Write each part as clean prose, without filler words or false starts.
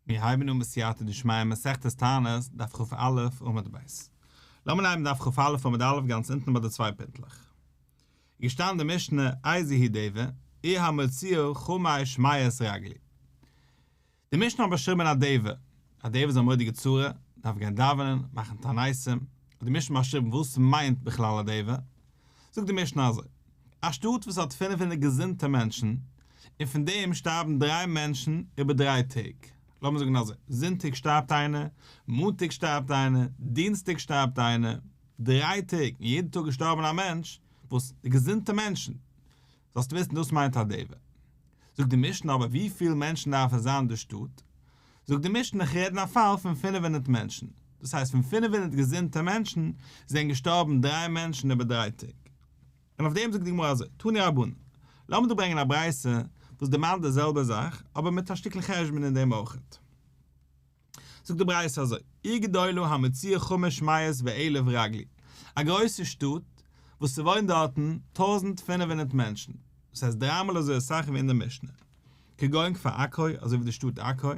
מיר הייבן אן בסייעתא דשמיא מסכת תענית, דף כ"א עמוד ב'. לאמיר אנהייבן דף כ"א עמוד א' גאנץ אונטן ביי די צוויי פינטלעך. איז געשטאנען די משנה איזהו דבר, עיר המוציאה חמש מאות רגלי. די משנה האט באשריבען א דבר, א דבר איז א מורא'דיגע צרה, דארף גיין דאווענען, מאכן תעניתים, האט די משנה באשריבן וואס מיינט בכלל א דבר, זאגט די משנה אזוי, א שטאט וואס האט 500 געזונטע מענטשן, און פון דעם שטארבן דריי מענטשן איבער דריי טעג, לאמיר זאגן אזוי, זונטאג שטארבט איינער, מאנטאג שטארבט איינער, דינסטאג שטארבט איינער, דריי טעג, און יעדן טאג געשטארבן א מענטש, וואס די געזונטע מענטשן, זאלסטו וויסן דאס מיינט א דבר. זאגט די משנה אבער ווי פיל מענטשן דארף עס זיין אין די שטאט? זאגט די משנה איך רעד אין א פאל פון 500 מענטשן, דאס הייסט פון 500 געזונטע מענטשן זענען געשטארבן דריי מענטשן איבער דריי טעג. און אויף דעם זאגט די גמרא אזוי, תנו רבנן, לאמיר דא ברענגען א ברייתא וואס דערמאנט די זעלבע זאך אבער מיט א שטיקל חשבון אין דעם אויכעט. זאגט די ברייתא אזוי, עיר גדולה המוציאה חמש מאות ואלף רגלי, א גרויסע שטאט וואס ס'וואוינט דארטן 1500 מענטשן, דאס הייסט דריי מאל אזוי אסאך ווי אין די משנה, כגון כפר עכו, אזוי ווי די שטאט עכו,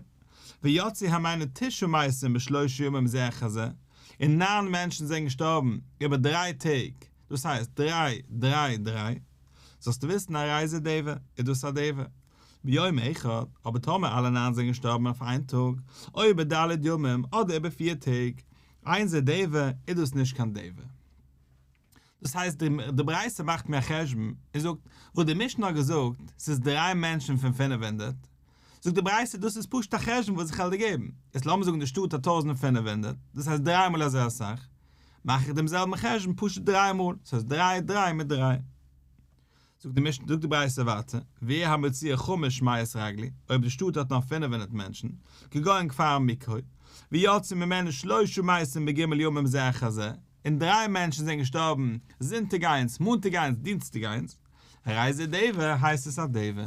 ויצאו הימנו תשעה מתים בשלושה ימים זה אחר זה, און ניין מענטשן זענען געשטארבן איבער דריי טעג, דאס הייסט דריי, דריי, דריי, זאלסטו וויסן הרי זה דבר, איז דאס א דבר. ביום אחד, אבער טאמער אלע ניין זענען געשטארבן אויף איין טאג, או בד' ימים, אדער איבער פיר טעג, אין זה דבר, איז דאס נישט קיין דבר. דאס הייסט די ברייתא מאכט מיר א חשבון און זאגט וואס די משנה האט געזאגט ס'איז דריי מענטשן פון 500, זאגט די ברייתא דאס איז פשוט א חשבון וואס איך וועל דיר געבן, יעצט לאמיר זאגן די שטאט האט 1500, דאס הייסט דריי מאל אזוי אסאך, מאך איך דעם זעלבן חשבון פשוט דריי מאל, ס'הייסט דריי דריי מיט דריי. זאגט די משנה, זאגט די ברייתא ווייטער, ועיר המוציאה חמש מאות רגלי, אויב די שטאט האט נאר 500 מענטשן, כגון כפר מיקו, ויצאו ממנו שלושה מתים בג' ימים זה אחר זה, און דריי מענטשן זענען געשטארבן זונטאג איינס, מאנטאג איינס, דינסטאג איינס, הרי זה דבר, הייסט עס א דבר.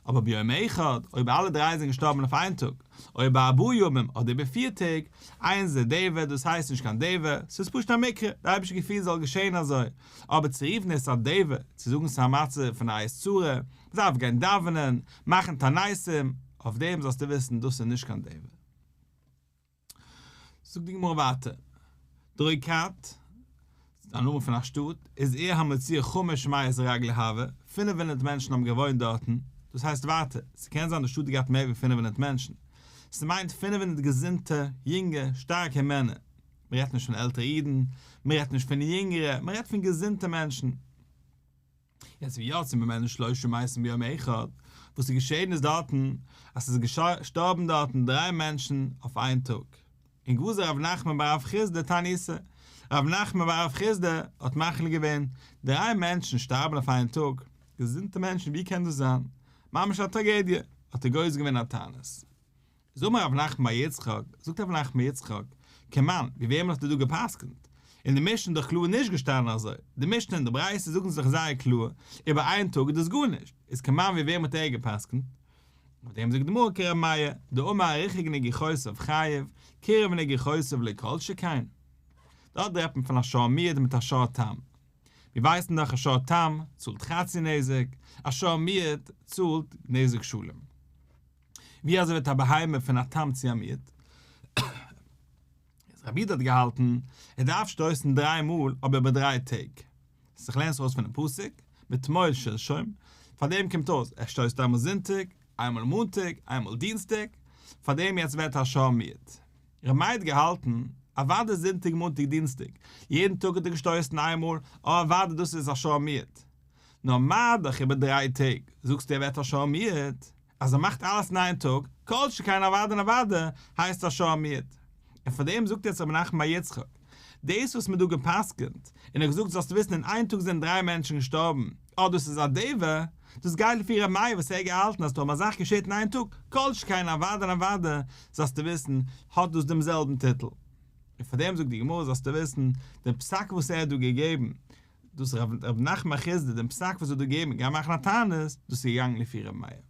אבער ביום אחד, אויב אלע דריי זענען געשטארבן אויף איין טאג, או בארבעה ימים אדער איבער פיר טעג, אין זה דבר, דאס הייסט נישט קיין דבר, ס'איז פשוט א מקרה, די אייבערשטער געפירט זאל געשען אזוי, אבער צו רופן עס א דבר, צו זאגן ס'איז א מצב פון א עת צרה, מ'דארף גיין דאווענען, מאכן תעניתים, אויף דעם זאלסטו וויסן דאס איז נישט קיין דבר. זאגט די גמרא ווייטער, דרוקת, א נאמען פון א שטאט, איז עיר המוציאה חמש מאות רגלי הוה, 500 מענטשן האבן געוואוינט דארטן, דאס הייסט ווייטער, ס'קען זיין די שטאט האט געהאט מער ווי 500 מענטשן, ס'מיינט 500 געזונטע, יונגע, שטארקע מענער, מ'רעדט נישט פון עלטערע אידן, מ'רעדט נישט פון יונגערע, מ'רעדט פון געזונטע מענטשן. יעצט ויצאו ממנה שלושה מתים ביום אחד, וואס איז געשען איז דארטן, אז ס'איז געשטארבן דארטן דריי מענטשן אויף איין טאג, און גזר רב נחמן בר רב חסדא תעניתא, רב נחמן בר רב חסדא האט מחליט געווען, דריי מענטשן שטארבן אויף איין טאג, געזונטע מענטשן ווי קען דאס זיין? ממש א טראגעדיע, האט ער גוזר געווען א תענית. איז אמר רב נחמן בר יצחק, זאגט רב נחמן בר יצחק, כמאן, ווי וועמען האסטו דא גע'פסק'נט? אין די משנה איז דאך קלאר נישט געשטאנען אזוי, די משנה און די ברייתא זאגן זיך זייער קלאר, איבער איין טאג איז דאס גארנישט, איז כמאן ווי וועמען האט ער גע'פסק'נט? אויף דעם זאגט די גמרא כר' מאיר, דאמר הרחק נגיחותיו חייב, קירב נגיחותיו לא כל שכן. דארט רעדט מען פון א שור מועד מיט א שור תם. מיר ווייסן דאך א שור תם צאלט חצי נזק, א שור מועד צאלט נזק שלם. ווי אזוי ווערט א בהמה פון א תם צו א מועד? איז רבי יהודה האט געהאלטן ער דארף שטויסן דריי מאל אבער איבער דריי טעג. איך לערן עס אויס פונעם פסוק, מתמול שלשום, פאר דעם קומט אויס ער שטויסט איינמאל זונטאג, איינמאל מאנטאג, איינמאל דינסטאג, פאר דעם יעצט ווערט א שור מועד. ר' מאיר האט געהאלטן, אוודאי זונטאג מאנטאג דינסטאג, יעדן טאג האט ער געשטויסן איינמאל, אה אוודאי דאס איז א שור מועד. נאר מה דאך איבער דריי טעג, זאגסטו ער ווערט א שור מועד? אז ער מאכט אלעס אין איין טאג, כל שכן אוודאי און אוודאי הייסט א שור מועד. און פאר דעם זאגט יעצט רבי נחמן בר יצחק, דאס וואס מען האט דא גע'פסק'נט, און ער האט געזאגט זאלסטו וויסן אין איין טאג זענען דריי מענטשן געשטארבן, אה דאס איז א דבר, דאס גייט לפי ר' מאיר וואס ער האט געהאלטן אז טאמער א זאך געשעט אין איין טאג, כל שכן אוודאי און אוודאי זאלסטו וויסן האט דאס דעם זעלבן טיטל. און פאר דעם זאגט די גמרא זאלסטו וויסן, דעם פסק וואס ער האט דא געגעבן, דאס רב נחמן בר חסדא דעם פסק וואס ער האט דא געגעבן גיין מאכן א תענית, דאס איז געגאנגען לפי ר' מאיר.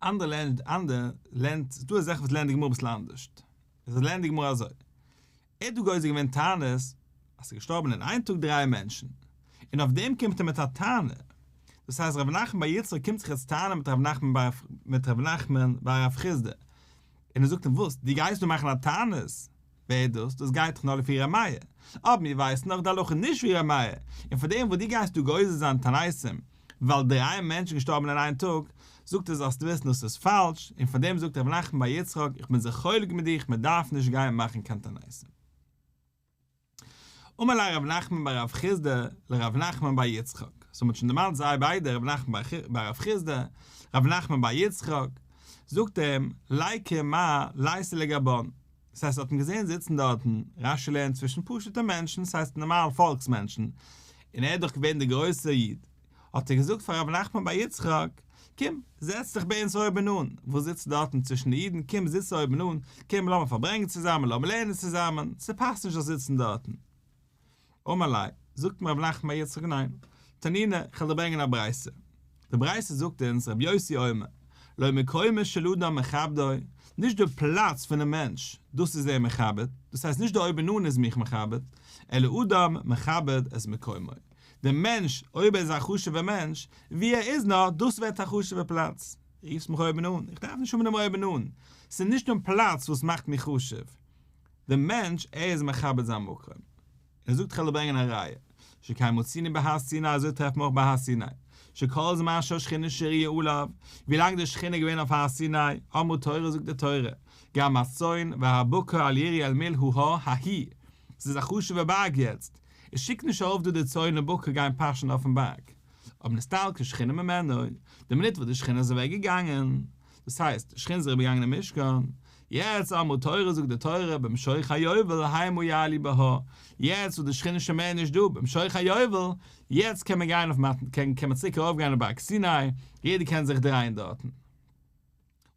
אנדערע לערנט אנדער לערנט ס'איז דא אזעלכע וואס לערנען די גמרא אביסל אנדערשט. עס לערנט די גמרא אזוי. ער האט דא גוזר געווען תענית אז ס'איז געשטארבן אין איין טאג דריי מענטשן. און אויף דעם קומט ער מיט א טענה. דאס הייסט רב נחמן בר יצחק קומט זיך יעצט טענה'ן מיט רב נחמן בר מיט רב נחמן בר רב חסדא. און ער זאגט אים וואס? דו גייסט דא מאכן א תענית? ווער איז דאס? דאס גייט דאך נאר לפי ר' מאיר. אבער מיר ווייסן דאך די הלכה נישט ווי ר' מאיר, און פאר דעם וואס דו גייסט דא גוזר זיין תעניתים ווייל דריי מענטשן געשטארבן אין איין טאג, זאגט ער זאלסט וויסן דאס איז פאלש, און פאר דעם זאגט ר' נחמן בר יצחק איך בין זיך חולק מיט דיך מען דארף נישט גיין מאכן קיין תעניתים. אמר ליה רב נחמן בר רב חסדא לרב נחמן בר יצחק, סאו מ'האט שוין דערמאנט זיי ביידע רב נחמן בר רב חסדא, רב נחמן בר יצחק, זאגט אים, ליקום מר ליתי לגבן, דאס הייסט ער האט אים געזען זיצן דארטן, רש"י לערנט צווישן פשוט'ע מענטשן, ס'הייסט נארמאל פאלקס מענטשן, און ער איז דאך געווען דער גרויסער איד, האט ער געזאגט פאר ר' נחמן בר יצחק, קום, זעץ דיך ביי אונז אויבן אן, וואס זיצסטו דארטן צווישן די אידן, קום זיץ אויבן אן, קום לאמיר פארברענגען צוזאמען, לאמיר לערנען צוזאמען, ס'פאסט נישט זאלסט זיצן דארטן. אמר ליה, זאגט אים ר' נחמן בר יצחק ניין, תנינא, כ'וועל דיר ברענגען א ברייתא. די ברייתא זאגט אונז, רבי יוסי אומר, לא מקומו של אדם מכבדו, נישט די פלאץ פונעם מענטש, דאס איז אים מכבד, דאס הייסט נישט די אויבן אן איז מיך מכבד, אלא אדם מכבד את מקומו. דער מענטש, אויב ער איז א חשוב'ער מענטש, ווי ער איז נאר, דאס ווערט א חשוב'ער פלאץ. רופסט מיך אויבן אן, איך דארף נישט האבן דעם אויבן אן, ס'איז נישט דעם פלאץ וואס מאכט מיך חשוב. דער מענטש, ער איז מכבד זיין מקום. ער זאגט כ'וועל דיר ברענגען א ראיה, שכן מצינו בהר סיני אזוי טרעפט מען אויך ביי הר סיני, שכל זמן שהשכינה שרויה עליו, ווילאנג די שכינה איז געווען אויף הר סיני, אמרה תורה זאגט די תורה, גם הצאן והבקר אל ירעו אל מול ההר ההוא, ס'איז א חשוב'ער בארג יעצט, איך שיק נישט ארויף דא די צאן און בקר גיין פאשען אויפן בארג. אבער נסתלקה שכינה ממנו, די מינוט וואס די שכינה איז אוועק געגאנגען, דאס הייסט, די שכינה איז אריבער געגאנגען אין משכן, יעצט אמרה תורה זאגט די תורה במשוך היובל המה יעלו בהר, יעצט וואס די שכינה איז שוין מער נישט דא, במשוך היובל, יעצט קען מען גיין אויף מתן, קען מען צוריק ארויף גיין אויף בארג סיני, יעדער קען זיך דרייען דארטן.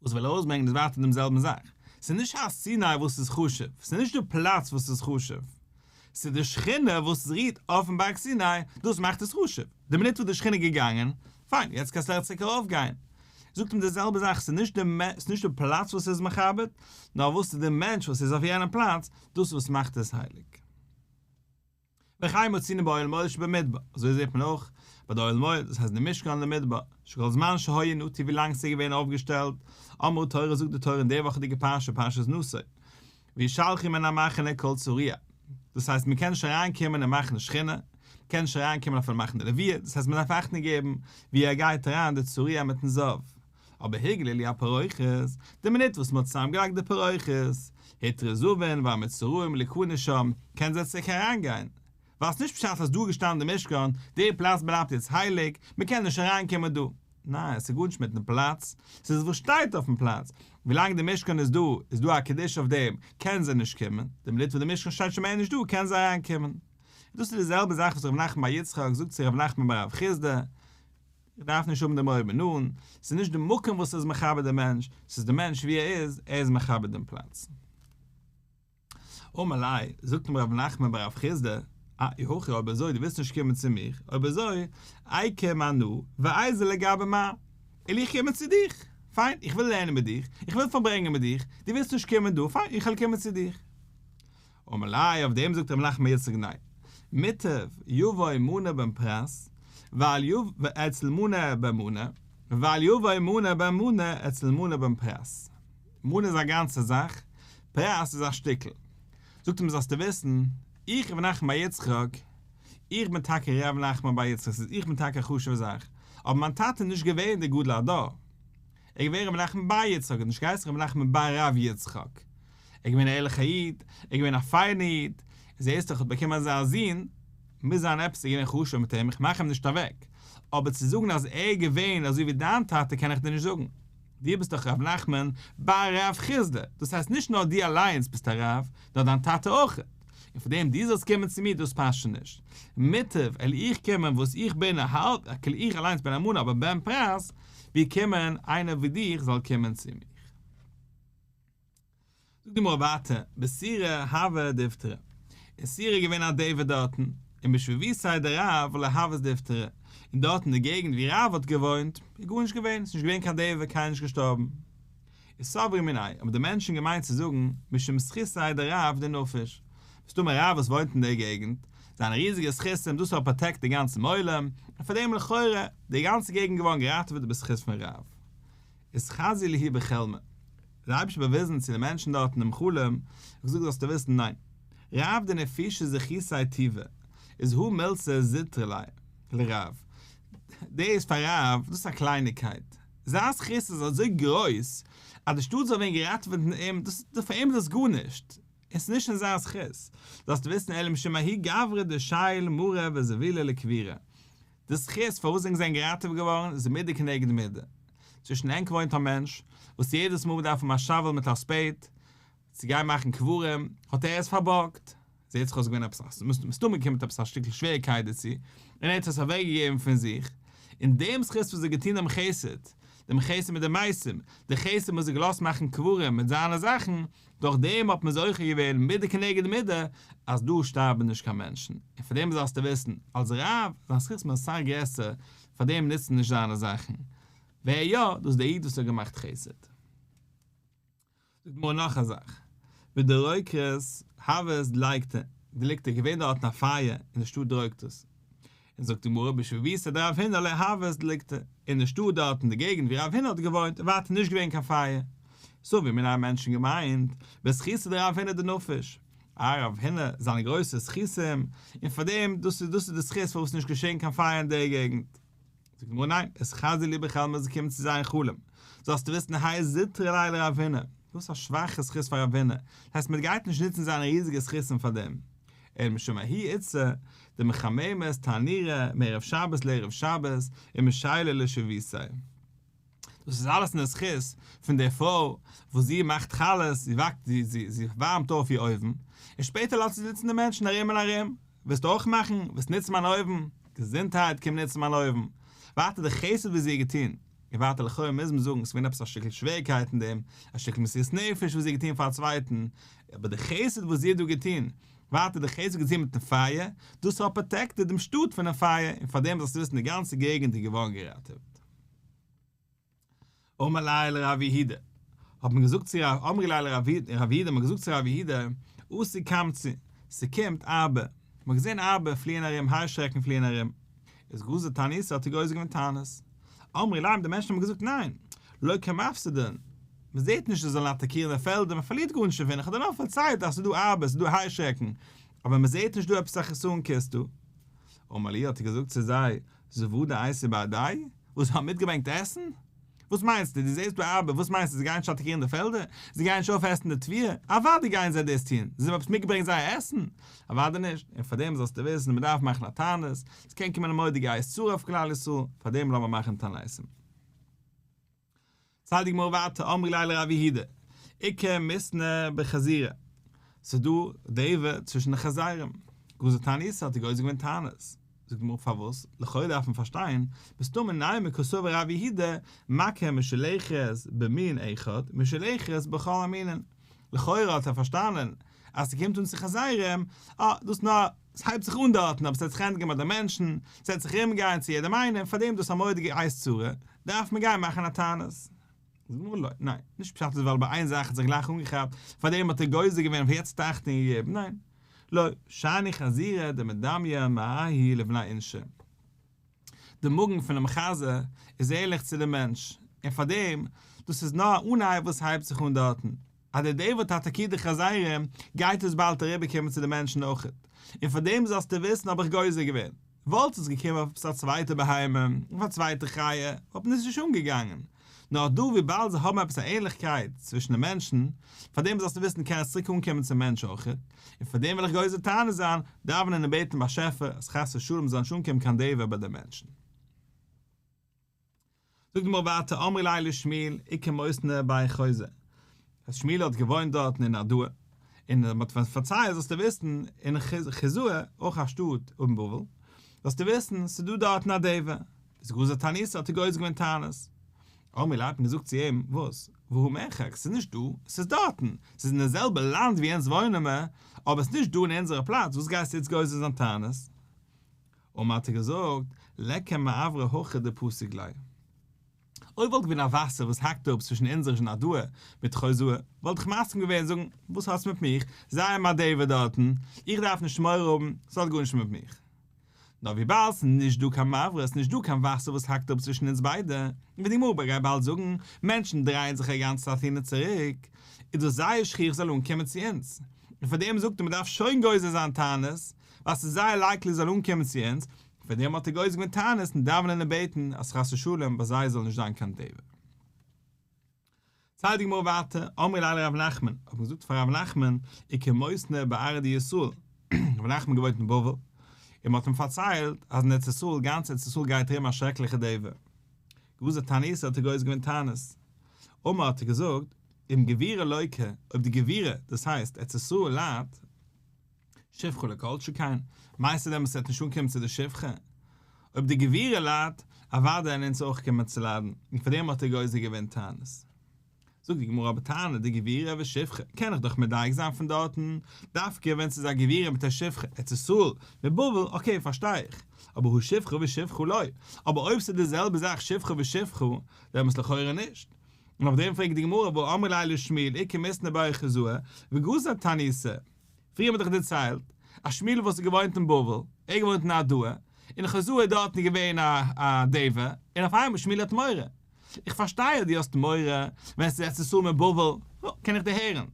וואס וויל ארויסברענגען איז ווייטער דעם זעלבן זאך, ס'איז נישט הר סיני וואס איז חשוב, ס'איז נישט די פלאץ וואס איז חשוב, ס'איז די שכינה וואס רוהט אויפן בארג סיני, דאס מאכט עס חשוב, די מינוט וואס די שכינה איז געגאנגען, פיין, יעצט קענסטו אויך צוריק ארויפגיין. זאגט אים די זעלבע זאך, ס'איז נישט די ס'איז נישט די פלאץ וואס איז מכבד, נאר וואס איז די מענטש וואס איז אויף יענעם פלאץ, דאס וואס מאכט עס הייליג. וכן מצינו באוהל מועד שבמדבר, אזוי זעט מען אויך ביי די אוהל מועד, דאס הייסט די משכן אין די מדבר, שכל זמן שהיה נטוי ווי לאנג ס'איז געווען אויפגעשטעלט, אמרה תורה זאגט די תורה אין די וואכעדיגע פרשה פרשת נשא, וישלחו מן המחנה כל צרוע, דאס הייסט מ'קען נישט אריין קומען אין מחנה שכינה, מ'קען נישט אריין קומען אפילו מחנה לוויה, דאס הייסט מ'דארף אכטונג געבן ווי ער גייט אריין די צרוע מיטן זב, אבער הוגללו הפרוכת, די מינוט וואס מ'האט צוזאמגעלייגט די פרוכת, הותרו זבין והמצורעים להכנס שם, קען זיי צוריק אריינגיין. ווייל ס'נישט פשט אז דא איז געשטאנען די משכן, די פלאץ בלייבט יעצט הייליג, מ'קען נישט אריינקומען דא. ניין, ס'איז גארנישט מיטן פלאץ, ס'איז וואס שטייט אויפן פלאץ. ווילאנג די משכן איז דא, איז דא א קדושה אויף דעם, קענען זיי נישט קומען, די מינוט וואס די משכן שטייט שוין מער נישט דא, קענען זיי אריינקומען. דאס איז די זעלבע זאך וואס ר' נחמן בר יצחק זאגט צו ר' נחמן בר רב חסדא, איך דארף נישט האבן דעם אויבן אן, ס'איז נישט די מקום וואס איז מכבד דעם מענטש, ס'איז די מענטש ווי ער איז, ער איז מכבד דעם פלאץ. אמר ליה, זאגט אים רב נחמן בר רב חסדא, אה, אי הכי אויב אזוי דו ווילסט נישט קומען צו מיך, אויב אזוי, איקום אנא ואיזיל לגבי מר, וועל איך קומען צו דיך, פיין, איך וויל לערנען מיט דיך, איך וויל פארברענגען מיט דיך, דו ווילסט נישט קומען דא, פיין, איך וועל קומען צו דיך. אמר ליה, אויף דעם זאגט רב נחמן יצחק ניין, מוטב יבוא מנה בן פרס, ואל יבוא אצל מנה בן מנה, ואל יבוא מנה בן מנה אצל מנה בן פרס. מנה איז א גאנצע זאך, פרס איז א שטיקל. זאגט אים זאלסטו וויסן, איך רב נחמן בר יצחק, איך בין טאקע ר' נחמן בר יצחק, ס'איז איך בין טאקע א חשוב'ע זאך, אבער מיין טאטע איז נישט געווען דער גדול הדור, ער איז געווען רבי נחמן בר יצחק, האט נישט געהייסן רבי נחמן בר רב יצחק. ער איז געווען א ערליכער איד, ער איז געווען א פיינער איד, זעהסט דאך האט באקומען אזא זון, מוז זיין עפעס איז געווען חשוב מיט אים, איך מאך אים נישט אוועק, אבער צו זאגן אז ער איז געווען אזוי ווי דיין טאטע קען איך דיר נישט זאגן. דו ביסט דאך ר' נחמן בר רב חסדא, דאס הייסט נישט נאר דו אליינס ביסט א רב, נאר דיין טאטע אויך. און פאר דעם דו זאלסט קומען צו מיר דאס פאסט שוין נישט. מוטב וועל איך קומען וואס איך בין א האלב, כאילו איך אליינס בין א מנה אבער בן פרס, ווי קומען איינער ווי דיך זאל קומען צו מיך. זאגט די גמרא ווייטער, בסורא הוה דיפתרא, אין סורא איז געווען א דבר דארטן, און בשבבותיה דרב לא הוות דיפתרא, און דארט אין די געגנט ווי רב האט געוואוינט, איז גארנישט געווען, ס'איז נישט געווען קיין דבר, קיינער נישט געשטארבן. איז סברי מיניה, האבן די מענטשן געמיינט צו זאגן, משום זכותיה דרב דנפיש, מסתמא רב וואס וואוינט אין דער געגנט, זיינע ריזיגע זכותים, דאס האט פראטעקט די גאנצן עולם, און פאר דעם לכאורה, די גאנצע געגנט געווארן געראטעוועט בזכות פון רב. איז חזי להו בחלמא. דער אייבערשטער באוויזן צו די מענטשן דארט אינעם חלום, געזאגט זאלסטו וויסן ניין, רב דנפישי זכותיה טובא, איז הא מילתא זוטרא ליה לרב, דאס פאר רב, דאס איז א קלייניקייט, זיין זכות איז אזוי גרויס, אז די שטאט זאל ווערן געראטעוועט פון אים, דאס פאר אים איז דאס גארנישט, עס איז נישט אין זיין זכות, זאלסטו וויסן אלא משום ההוא גברא דשייל מרא וזבילא לקבורה, די זכות פארוואס ענק זענען געראטעוועט געווארן איז מידה כנגד מידה. צווישן ענק וואוינט א מענטש וואס יעדעס מאל מ'דארף האבן א שאוועל מיט א spade צו גיין מאכן קברים האט ער עס פארבארגט, זעהט זיך אויס געווען עפעס א מסתמא געקומען מיט עפעס א שטיקל שוועריקייט דערצו, און ער האט עס אוועק געגעבן פון זיך, און דעם זכות וואס ער האט געטון דעם חסד, דעם חסד מיט די מתים, די חסד וואס ער האט געלאזט מאכן קברים מיט זיינע זאכן, דורך דעם האט מען זוכה געווען מידה כנגד מידה אז דא שטארבן נישט קיין מענטשן, און פאר דעם זאלסטו וויסן, אלס רב, זיין זכות איז אסאך גרעסער, פאר דעם נוצן נישט זיינע זאכן. ווער יא, דאס איז דער איד וואס האט געמאכט חסד. זאגט די גמרא נאך א זאך, בדרוקרת הוות דליקתא, דליקתא, געווען דארטן א פייער אין די שטאט דרוקתות, און זאגט די גמרא בשיבבותיה דרב הונא לא הוות דליקתא, אין די שטאט דארט אין די געגנט ווי רב הונא האט געוואוינט איז ווייטער נישט געווען קיין פייער, סבור מינה מענטשן געמיינט בזכותיה דרב הונא דנפיש, אה רב הונא זיינע גרויסע זכותים, און פארדעם דאס איז דאס איז די זכות פארוואס נישט געשען קיין פייער אין די געגנט. זאגט די גמרא ניין, אתחזי להו בחלמא איז געקומען צו זיי אין חלום, זאלסטו וויסן האי זוטרא ליה לרב הונא, דאס איז א שוואכע זכות פאר רב הונא, דאס הייסט מען גייט נישט נוצן זיינע ריזיגע זכותים פאר דעם, אלא משום ההיא איתתא דמחממת תנורא מערב שבת לערב שבת ומשיילא לשיבבותיה. דאס איז אלעס אין די זכות פון די פרוי וואס זי מאכט חלות, זי באקט, זי זי ווארעמט אויף איר אויוון, און שפעטער לאזט זי זיצן די מענטשן ארום און ארום, ווילסט אויך מאכן? ווילסט נוצן מיין אויוון? געזונטהייט, קום נוצן מיין אויוון. ווייטער די חסד וואס זי האט געטון, און ווייטער לכאורה מוז מען זאגן, עס איז געווען עפעס א שטיקל שווערקייט אין דעם, א שטיקל מסירות נפש וואס זי האט געטון פאר א צווייטן, אבער די חסד וואס זי האט דא געטון, ווייטער די חסד געטון מיטן פייער, דאס האט protected דעם שטאט פונעם פייער, און פאר דעם זאלסטו וויסן די גאנצע געגנט איז געווארן געראטעוועט. אמר ליה לרב יהודה, האט מען געזאגט צו רב, אמרי ליה לרב יהודה, מען האט געזאגט צו רב יהודה, אתו קמצי, ס'קומט ארבה, מען האט געזען ארבה פליען ארום, היישעריקן פליען ארום, איז גזר תעניתא האט ער גוזר געווען תענית. אמרי ליה, די מענטשן האבן געזאגט ניין, לא קא מפסידן, מען זעט נישט זיי זאלן אטאקירן די פעלדער, מען פארלירט גארנישט דערפון, איך האב דיר נאר פארציילט אז ס'איז דא ארבה, ס'איז דא היישעריקן, אבער מען זעט נישט דא עפעס א חסרון כיס דא. אמר להו האט ער געזאגט צו זיי, זוודא אייתי בהדייהו, וואס זיי האבן מיטגעברענגט עסן? וואס מיינסטו, דו זעסט דא ארבה, וואס מיינסטו, זיי גייען נישט אטאקירן די פעלדער? זיי גייען נישט אויפעסן די תבואה? אוודאי גייען זיי דאס טון, זיי האבן עפעס מיטגעברענגט זייער עסן? אוודאי נישט, און פארדעם זאלסטו וויסן, מען דארף מאכן א תענית, עס קען קומען א מורא'דיגע עת צרה אויף כלל ישראל, פארדעם לאמיר מאכן תעניתים. ציילט די גמרא ווייטער, אמרי ליה לרב יהודה, איכא מיתנא בחזירי, ס'איז דא דבר צווישן די חזירים, גזר תעניתא האט ער גוזר געווען תענית, זאגט די גמרא פארוואס, לכאורה דארף מען פארשטיין, מסתמא נימא קסבר רב יהודה, מכה משולחת במין אחד, משולחת בכל המינין, לכאורה האט ער פארשטאנען אז ס'קומט אן צו חזירים, אה, דאס נאר, ס'הייבט זיך אן דארטן, אבער ס'וועט זיך ענדיגן ביי די מענטשן, ס'וועט זיך ארומגיין צו יעדעם איינעם, פארדעם דאס א מורא'דיגע עת צרה, דארף מען גיין מאכן א תענית. זאגט די גמרא לא, ניין, נישט פשט איז ווייל ביי איין זאך האט זיך גלייך אנגעכאפט, פארדעם האט ער גוזר געווען און יעצט האט ער אכטונג געגעבן, ניין, לא, שאני חזירי דמדמיין מעייהו לבני אינשי. די מאגן פונעם חזיר איז ענליך צו די מענטש, און פארדעם, דאס איז נאר א אנהייב וואס הייבט זיך אן דארטן. אז דער דבר האט אטאקירט די חזירים, גייט עס באלד אריבערקומען צו די מענטשן אויכעט. און פאר דעם זאלסטו וויסן האב איך גוזר געווען. וואלט עס געקומען אויף עפעס א צווייטע בהמה, אויף א צווייטע חיה, וואלט מען עס נישט אנגעגאנגען. נאר דא וויבאלד זיי האבן עפעס א ענליכקייט צווישן די מענטשן, פאר דעם זאלסטו וויסן קען עס צוריק אנקומען צום מענטש אויכעט. און פאר דעם וויל איך גוזר תענית זיין, דאווענען און בעטן באשעפער אז חס ושלום זאל נישט אנקומען קיין דבר ביי די מענטשן. זאגט די גמרא ווייטער אמרי ליה לשמואל איכא מותנא בי חוזאי, אז שמואל האט געוואוינט דארטן אין נהרדעא, און מען האט פארציילט זאלסטו וויסן אין חוזאי, אויך א שטאט אין בבל, זאלסטו וויסן ס'איז דא דארטן א דבר, איז גזר תעניתא האט ער גוזר געווען תענית. אמרי ליה האט מען געזאגט צו אים, וואס? והא מרחק, ס'איז נישט דא, ס'איז דארטן, ס'איז אין די זעלבע לאנד ווי אונז וואוינען מיר, אבער ס'איז נישט דא אין אונזערע פלאץ, וואס גייסטו יעצט גוזר זיין תענית? אמר האט ער געזאגט, ליכא מעברא הכא דפסיק ליה. אויב וואלט געווען א וואסער וואס האקט אפ צווישן אונזער נהרדעא מיט חוזאי, וואלט איך מסכים געווען זאגן, וואס האסט מיט מיך, זיי האבן א דבר דארטן, איך דארף נישט מורא האבן, ס'האט גארנישט מיט מיך. נאר וויבאלד ס'איז נישט דא קיין מעברה, ס'איז נישט דא קיין וואסער וואס האקט אפ צווישן אונז ביידע, און ווי די גמרא גייט באלד זאגן, מענטשן דרייען זיך א גאנצע צייט אהין און צוריק, איז דאס זייער שכיח זאל אנקומען צו אונז. און פאר דעם זאגט ער מ'דארף שוין גוזר זיין תענית, ווייל ס'איז זייער likely זאל אנקומען צו אונז, פאר דעם האט ער גוזר געווען תענית און דאווענען און בעטן אז חס ושלום ביי זיי זאל נישט זיין קיין דבר. ציילט די גמרא ווייטער, אמרי ליה לרב נחמן, האט מען געזאגט פאר רב נחמן, איכא מותנא בארעא דישראל, רב נחמן געוואוינט אין בבל, און מען האט אים פארציילט אז אין ארץ ישראל, גאנץ ארץ ישראל גייט ארום א שרעקליכע דבר. גזר תעניתא האט ער גוזר געווען תענית. אמר האט ער געזאגט, אם גבירה לוקה, אויב די גבירה, דאס הייסט, ארץ ישראל ליידט, שפחה לא כל שכן, מיינסטו דען עס וועט נישט אנקומען צו די שפחה? אויב די גבירה ליידט, אוודאי וועלן אונז אויך קומען צו ליידן, און פאר דעם האט ער גוזר געווען תענית. זאגט די גמרא אבער תנא דגבירה ושפחה קען איך דאך מדייק זיין פון דארטן, דווקא ווען ס'איז א גבירה מיט א שפחה, ארץ ישראל מיט בבל, okay פארשטיי איך, אבער הא שפחה ושפחה לא, אבער אויב ס'איז די זעלבע זאך שפחה ושפחה, דעמאלס לכאורה נישט. און אויף דעם פרעגט די גמרא והא אמרי ליה לשמואל איכא מיתנא בי חוזאי וגזר תעניתא, פריער האט מען דאך דערציילט אז שמואל וואס האט געוואוינט אין בבל, ער האט געוואוינט אין נהרדעא, און חוזאי איז דארטן געווען א דבר, און אויף איינמאל שמואל האט מורא. איך פארשטיי אז דו האסט מורא ווען ס'איז ארץ ישראל מיט בבל, נו, קען איך דערהערן.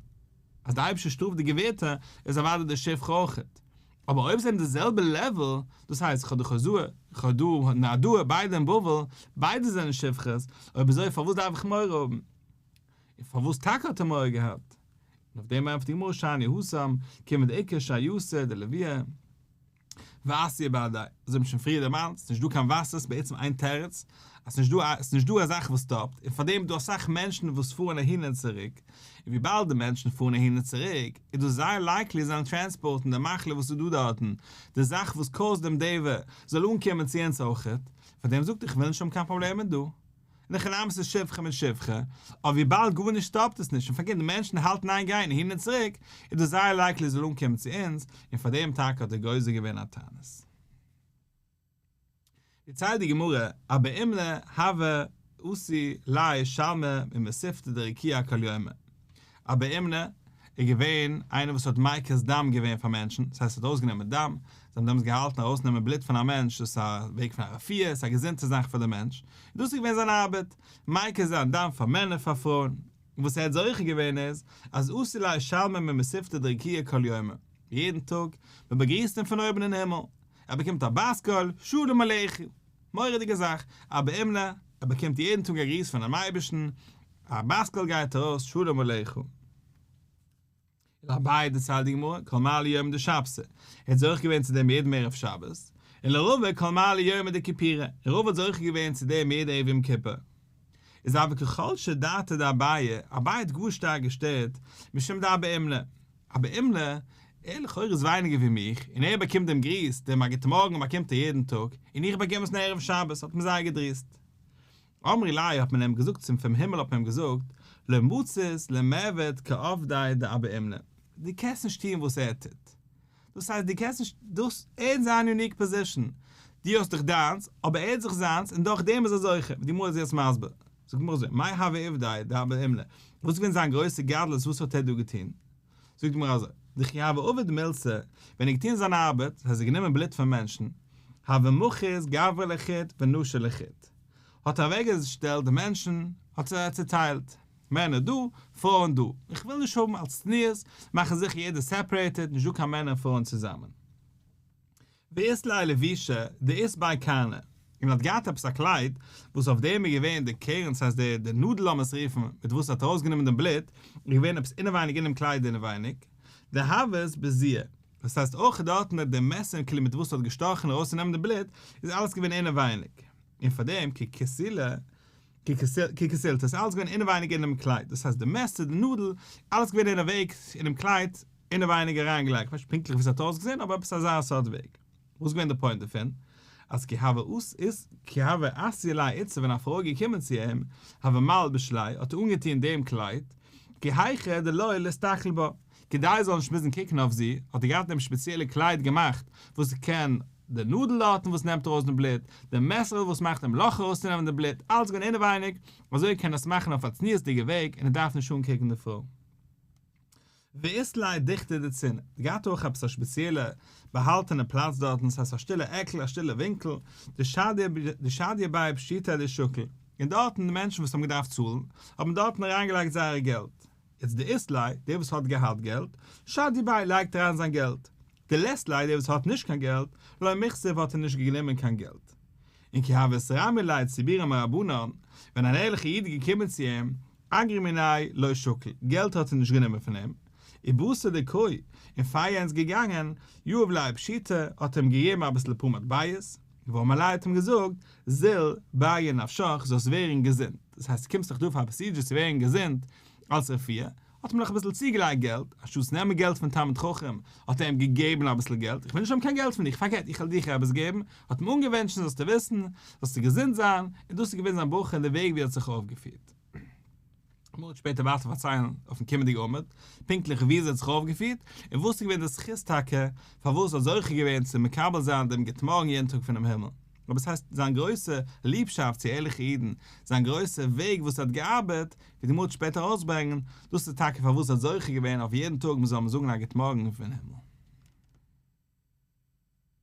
אז די אייבערשטער שטראפט די גבירטע, איז אוודאי די שפחה אויכעט. אבער אויב זיי זענען די זעלבע level, דאס הייסט איך האב דא חוזאי, איך האב דא נהרדעא, ביידע אין בבל, ביידע זענען שפחות, אויב אזוי פארוואס דארף איך מורא האבן? און פארוואס טאקע האט ער מורא געהאט? און אויף דעם ענטפערט די גמרא שאני התם, כיון דאיכא שייתא דלויה ואתיא בהדיה, אזוי האט מען שוין פריער דערמאנט, ס'נישט דא קיין וואסער, ס'איז בעצם איין תירוץ, אז ס'נישט דא ס'נישט דא א זאך וואס סטאפט, און פארדעם איז דא אסאך מענטשן וואס פארן אהין און צוריק, און וויבאלד די מענטשן פארן אהין און צוריק, איז דאס זייער likely זיי זאלן טראנספארטן די מחלה וואס איז דא דארטן, די זאך וואס cause ט דעם דבר, זאל אנקומען צו אונז אויכעט, פארדעם זאגט ער איך וויל נישט האבן קיין פראבלעמען דא. אין הכי נמי ס'איז שפחה מיט שפחה, אבער וויבאלד גארנישט סטאפט עס נישט און פארקערט די מענטשן האלטן איין גיין אהין און צוריק, איז דאס זייער likely עס זאל אנקומען צו אונז, און פאר דעם טאקע האט ער גוזר געווען א תענית. דערציילט די גמרא, אבא אומנא הוה אתי ליה שלמא ממתיבתא דרקיעא כל יומא, אבא אומנא איז געווען איינער וואס האט מקיז דם געווען פאר מענטשן, דאס הייסט ער האט ארויסגענומען דם, זיי האבן דעמאלטס געהאלטן ארויסנעמען בלוט פון א מענטש דאס איז א וועג פון א רפואה, עס איז א געזונטע זאך פאר די מענטש, און דאס איז געווען זיין ארבעט, מקיז זיין דם פאר מענער פאר פרויען, און וואס ער האט זוכה געווען איז, אז אתי ליה שלמא ממתיבתא דרקיעא כל יומא, יעדן טאג, מען באגריסט אים פון אויבן אין הימל, ער באקומט א בת קול, שלום עליך, מורא'דיגע זאך, אבא אומנא, ער באקומט יעדן טאג א גריס פונעם אייבערשטן, א בת קול גייט ארויס שלום עליך. ולאביי דערציילט די גמרא, כל מעלי יומא דשבתא, ער האט זוכה געווען צו דעם יעדן ערב שבת, און לרבא כל מעלי יומא דכיפורי, און רבא האט זוכה געווען צו דעם יעדע ערב יום כיפור. איז הוה קא חלשא דעתיה דאביי, אביי האט גאר שטארק געשטערט, משום דאבא אומנא, אבא אומנא, ער לכאורה איז ווייניגער ווי מיך, און ער באקומט דעם גריס, דעם א גוט מארגן באקומט ער יעדן טאג, און איך באקום עס נאר ערב שבת, האט מיר זייער געדריסט. אמרי ליה האט מען אים געזאגט צום פון הימל האט מען אים געזאגט, לא מצית למעבד כעבדיה דאבא אומנא, דו קענסט נישט טון וואס ער טוט, דאס הייסט דו קענסט נישט, דאס, ער האט זיין unique position, דו האסט דיך דיינס, אבער ער האט זיך זיינס, און דורך דעם איז ער זוכה, ווי די גמרא איז יעצט מסביר. זאגט די גמרא אזוי, מאי הוה עובדיה דאבא אומנא, וואס איז געווען זיין גרויסע גדלות וואס האט ער דא געטון? זאגט די גמרא אזוי, דכי הוה עביד מילתא, ווען ער האט געטון זיין ארבעט, האט ער גענומען בלוט פון מענטשן, הוה מחית גברי לחוד ונשי לחוד, האט ער אוועקגעשטעלט די מענטשן, האט זיי צעטיילט, מענער דא, פרויען דא, איך וויל נישט האבן אלס צניעות, מאכן זיכער יעדער separated, נישט דא קיין מענער און פרויען צוזאמען. ואית ליה לבישא דאית ביה קרנא, און האט געהאט עפעס א קלייד וואס אויף דעם איז געווען די קרן, ס'הייסט די די נאדל לאמיר עס רופן, מיט וואס ער האט ארויסגענומען דעם בלוט, איז געווען עפעס אינעווייניג אינעם קלייד אינעווייניג, דהוות בזיעא, דאס הייסט אויך דארטן די מעסער און כלי מיט וואס ער האט געשטאכן ארויסצונעמען די בלוט, איז אלעס געווען אינעווייניג, און פאר דעם כי כסילא, כי כסילתא, איז אלעס געווען אינעווייניג אינעם קלייד, דאס הייסט די מעסער, די נאדל, אלעס געווען אינעוועגס אינעם קלייד, אינעווייניג אריינגעלייגט, כ'ווייס נישט פונקטליך ווי ס'האט אויסגעזען אבער עפעס אזא סארט וועג. וואס איז געווען די point דערפון? אז כי הוה אס איז כי הוה אתיא ליה איתתא ווען א פרוי איז געקומען צו אים, הוה מלביש ליה, האט ער אנגעטון דעם קלייד, כי היכי דלא ליסתכל בה, כדי ער זאל נישט מוזן קוקן אויף זי, האט ער געהאט דעם שפעציעלע קלייד געמאכט וואס קען די נאדל דארטן וואס נעמט ארויס דעם בלוט, די מעסערל וואס מאכט דעם לאך ארויסצונעמען די בלוט, אלעס געווען אינעווייניג, אזוי קען ער עס מאכן אויף א צניעות'דיגע וועג און ער דארף נישט אנקוקן די פרוי. ואית ליה דוכתא דצינעא, געהאט אויך עפעס א שפעציעלע באהאלטענע פלאץ דארטן, ס'הייסט א שטילע עקל, א שטילע ווינקל, דשדיי ביה פשיטי דשקיל, און דארטן די מענטשן וואס האבן געדארפט צאלן, האבן דארטן אריינגעלייגט זייערע געלט. יעצט דאית ליה, דער וואס האט געהאט געלט, שדי ביה לייגט אריין זיין געלט, דלית ליה, דער וואס האט נישט קיין געלט, לא מיחסיב האט ער נישט גענומען קיין געלט. און כי הוו אתרמי ליה ציבורא מרבנן, ווען אן ערליכער איד איז געקומען צו אים, אגרא מיניה לא שקיל, געלט האט ער נישט גענומען פון אים, ובתר דקאי, און פאר יענץ געגאנגען, יהב ליה פשיטי, האט ער אים געגעבן אביסל אפאר מטבעות, ואמר ליה האט אים געזאגט, זיל, בריא נפשך, זאלסט ווערן געזונט, דאס הייסט קומסט דאך דא פאר א פראסידזשער צו ווערן געזונט, אלס רפואה, האט אים נאך אביסל צוגעלייגט געלט, אנשטאטס נעמען געלט פון תלמיד חכם, האט ער אים געגעבן אביסל געלט, איך וויל נישט האבן קיין געלט פון דיך, פארקערט איך וועל דיך עפעס געבן, האט אים אנגעוואונטשן זאלסטו וויסן, זאלסטו געזונט זיין, און דאס איז געווען זיין ברכה און די וועג ווי ער האט זיך אויפגעפירט. גמרא וועט שפעטער ווייטער פארציילן אויפן קומענדיגע עמוד, פונקטליך ווי אזוי ער האט זיך אויפגעפירט, און וואס איז געווען די זכות טאקע פארוואס ער האט זוכה געווען צו מקבל זיין דעם גוט מארגן יעדן טאג פונעם הימל. אבער עס הייסט זיין גרויסע ליבשאפט צו ערליכע אידן, זיין גרויסע וועג וואס ער האט געארבעט, ווי די גמרא וועט שפעטער ארויסברענגען, דאס איז טאקע פארוואס ער האט זוכה געווען אויף יעדן טאג מען זאל אים זאגן א גוט מארגן פון הימל.